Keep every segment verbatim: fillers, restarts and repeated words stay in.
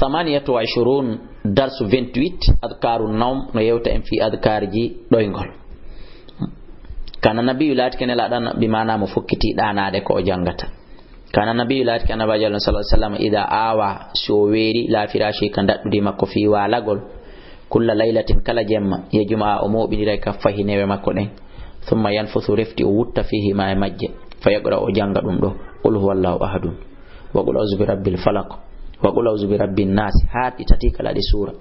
Thamaniyatu wa ishirun, darsu vingt-huit, adkaru nawm, no yewta en fii adkarji ɗoyngol. Kana nabiyu laati kene laɗan bi maana mo fokkiti ɗaanaade ko o janngata. Kana nabiyu laati kene Annabi sallallahu alaihi wasallam ida awa, si o weeri, la firashi ka daɗɗudi makko fii waalagol. Kulla laylatin, kala jemma, ya jumaa o mooɓindiray kaffayhi newe makko ɗen. Thumma yanfuthu, refti o wutta fiihima e majje. Fa yaqra, o jannga ɗum ɗo. Qul huwallahu ahadun. Wa qul a'udhu bi rabbil falaq. Wa qul a'udhu bi rabbin nas. Haa ɗi tati kala ɗi suura.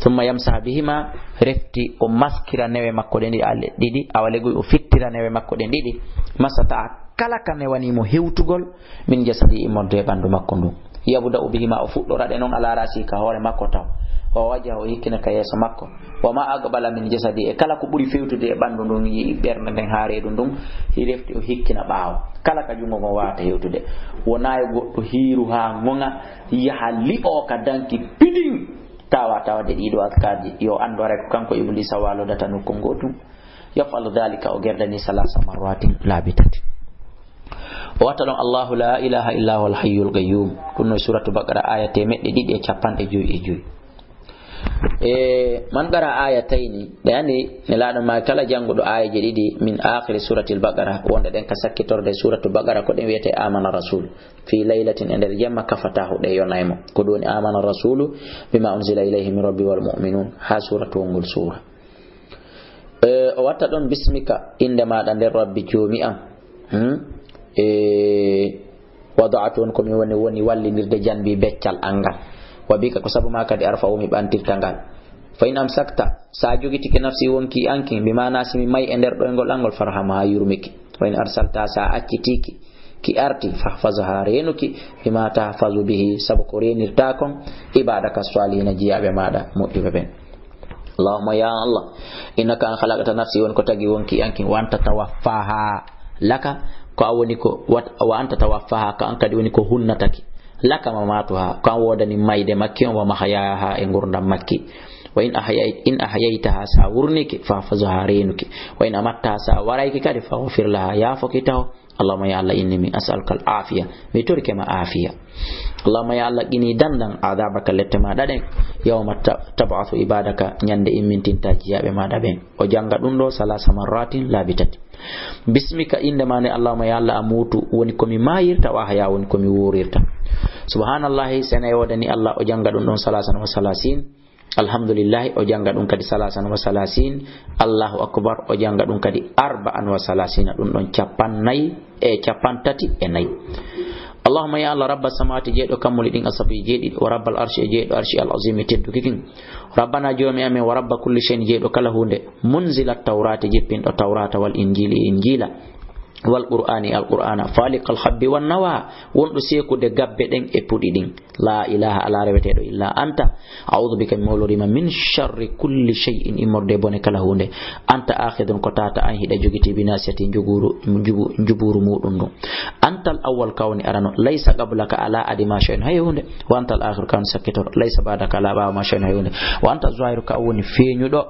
Thumma yamsaha bihima, refti o maskira newe makko ɗen ɗiɗi, ale-, ɗiɗi, awa leguy o fittira newe makko ɗen ɗiɗi. Masata, kala ka newani mo hewtugol, min jasadi, immorde e ɓanndu makko ndun. Yabda'u bihima, o fuɗɗora ɗe non ala rasi ka hoore makko taw. Wa wajha, o hikkina ka yeeso makko. Wa ma aqbala min jasadi, e kala ko ɓuri fewtude e ɓanndu ndun, yi'i ɓernde nden haa reedu ndun, hi refti o hikkina ɓaawo. Kala ka junngo ngon waawata hewtude. Wonaa yo goɗɗo hiiru haa ŋoŋa, yaha liɓoo ka danki pidin. Tawa tawde ɗiɗo adkarji, yo anndu haray ko kanko Ibliisa waalodata nokku ngootun. Yaf'alu dhalika, o gerdani salasa marratin, laabi tati. O watta ɗon, Allahu la ilaha illa huwal hayyul qayyum. Ɗum no suratu Baqara, aya temeɗɗe ɗiɗi e capanɗe joyi e joyi. E man qara ayatayni, ɓe anndi Nelaaɗo ma kala jannguɗo aayeeje ɗiɗi min aakhiri suratil Baqara, wonde ɗen ka sakkitorde suratu Baqara, ko ɗen wiyetee amana rasul. Fi laylatin, e nder jemma, kafatahu, ɗe yonay mo. Ko ɗum woni amana rasulu bima unzila ilayhi min rabbi wal mu'minun, haa suratu wongol suura. E, o watta ɗon bismika, innde maaɗa nden Rabbi Joomi am. Hmm? E, wada'tu, on ko mi woni, woni wallindirde janbi beccal an ngal. Wa bika, ko sabu ma kadi, arfa'u, mi ɓantirta ngal. Fa in amsakta, sa jogitike nafsi wonki anki, bi maana si mi may e nder ɗoyngol angol, farham, ha yurmiki. Wa in arsalta, sa accitiki, ki arti, fahfazha, reenuki, bima tahfazu bihi, sabu ko reenirta kon, ibadaka salihina, jiyaaɓe maaɗa moƴƴuɓe ɓen. Allahumma, ya Allah, innaka an khalaqta nafsi, woni ko tagi wonki anki, wa anta tawaffaha laka, ko a woni ko wat-, wa anta tawaffaha, ko an kadi woni ko hunnataki, laka mamatuha, ko an woodani mayde makki on, wa mahyaha, e ngurdam makki. Wa in ahyay-, in ahyaytaha, sa wurnike, fahfazha, reenuki. Wa in amattaha, sa warayki kadi, faghfir laha, yaafoki taho. Allahumma, ya Allah, inni min as'aluka al-afiya, mi torike ma aafiya. Allahumma, ya Allah, qini, dandan, adhabaka, lette maaɗa ɗen, yawma ta-, tab'athu ibadaka, ñande immintinta jiyaaɓe maaɗa ɓen. O jannga ɗum ɗo salasa marratin, laabi tati. Bismika, innde ma nde, Allahumma, ya Allah, amutu, woni ko mi maayirta, wa ahya, woni ko mi wuurirta. Subhanallahi, sene e woodani Allah, o jannga ɗum ɗon salasan wa salasin. Alhamdulillahi, o jannga ɗum kadi salasan wa salasin. Allahu akbar, o jannga ɗum kadi arba'an wa salasina, ɗum ɗon capannay e capantati e nay. Allahumma, ya Allah, rabba samawati, jeyɗo kammuuli ɗin, asabi, jeeɗiɗi, wa rabbal arshi, e jeyɗo arshi al azimi tedduki kin. Rabbana, Joomi amen, wa rabba kulli shay'in, jeyɗo kala huunde, munzila tawrati, jippinɗo tawrata, wal injili, e injila. Wal qur'ani, al qur'ana, faliqal habbi wan nawa, wonɗo seekude gabbe ɗen e puɗi ɗin. La ilaha, alaa reweteeɗo illa anta. A'udhu bika, mi mawloriima, min sharri kulli shay'in, immorde e bone kala huunde. Anta akhidhun, ko tata an hiɗa jogiti, bi nasiyati, njuguru, njubu-, njuburu muɗum ɗum. Antal awwal, ka woni arano, laysa qablaka, alaa adi ma shay'un, hay huunde. Wa antal akhir, ka woni sakkitoro, laysa ba'daka, alaa ɓaawo ma shay'un, hay huunde. Wa anta zahiru, ka woni feeñuɗo,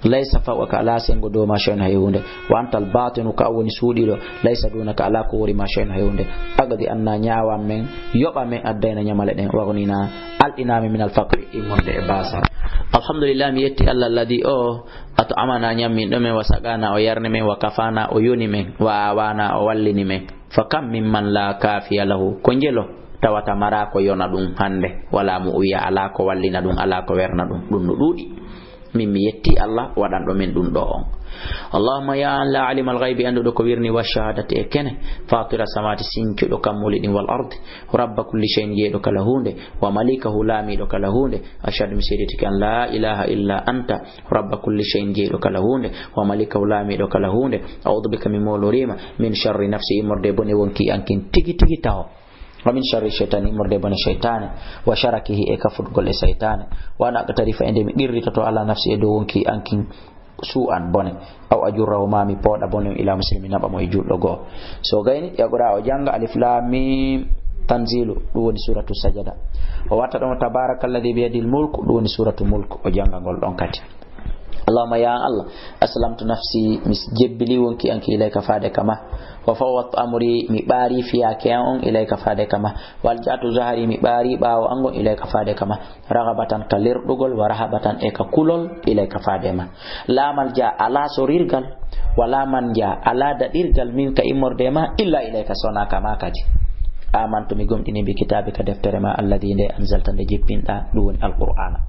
laysa fawqaka, alaa senngo dow ma shay'un, hay huunde. Wa antal batinu, ka woni suuɗiiɗo, laysa dunaka, alaa ko woori ma shay'un, hay huunde. Aqdi anna, ñaawan men, yoɓa men, addayna, ñamale ɗen, waghnina, alɗina men, minal faqri, immorde e baasal. Alhamdulillah, mi yetti Allah, alladhi, o, at'amana, ñamminɗo men, wa saqana, o yarni men, wa kafana, o yoni men, wa awana, o wallini men. Fa kam mimman la kafiya lahu, ko njelo tawata maraa ko yona ɗum hannde, wala mo o wiya alaa ko wallina ɗum, alaa ko werna ɗum, ɗum no ɗuuɗi. Min mi yetti Allah waɗanɗo min ɗum ɗo on. Allahumma, ya an la alimal ghaibi, annduɗo ko wirni, wa shahadati, e kene, fatira samawati, sincuɗo kammuuli ɗin, wal ardi, rabba kulli shay'in, jeyɗo kala huunde, wa malikahu, laamiiɗo kala huunde, ashhadu, mi seeditike, an la ilaha illa anta, rabba kulli shay'in, jeyɗo kala huunde, wa malikahu, laamiiɗo kala huunde, a'udhu bika, mi mooloriima, min sharri nafsi, immorde e bone wonki an kin tigi tigi taho. Wa min sharri shaytani, immorde e bone shaytaane, wa sharakihi, e kafutgol e shaytaane, wa an aqtarifa, e nde mi qirritoto, ala nafsi, e dow wonki an kin, su'an, bone, aw ajurrahu, ma mi pooɗa bone on, ila muslimin, naɓa mo e juulɗo go'o. So gayni, yaqra, o jannga alif lam mim tanzilu, ɗum woni suratu sajada. O watta ɗon tabarakalladhi biyadihil mulku, ɗum woni suratu mulku, o jannga ngol ɗon kadi. Allahumma, ya Allah, aslamtu nafsi, mi jebbili wonki an ki ilayka, faade ka ma, Wa fawwadtu amri, mi ɓaari fiyaake an on ilayka faade kama. Wa alja'tu zahri, mi ɓaari ɓaawo an ngon ilayka faade kama. Raghabatan, ka lerɗugol, wa rahabatan, e ka kulol, ilayka faade ma. La malja, alaa sorirgal, wa la manja, alaa daɗirgal, minka, immorde ma, illa ilayka, sona kama kadi. Amantu, mi gomɗini, bi kitaabika, deftere ma, alladhi, nde, anzalta, nde jippinɗa, ɗum woni Alqur'aana.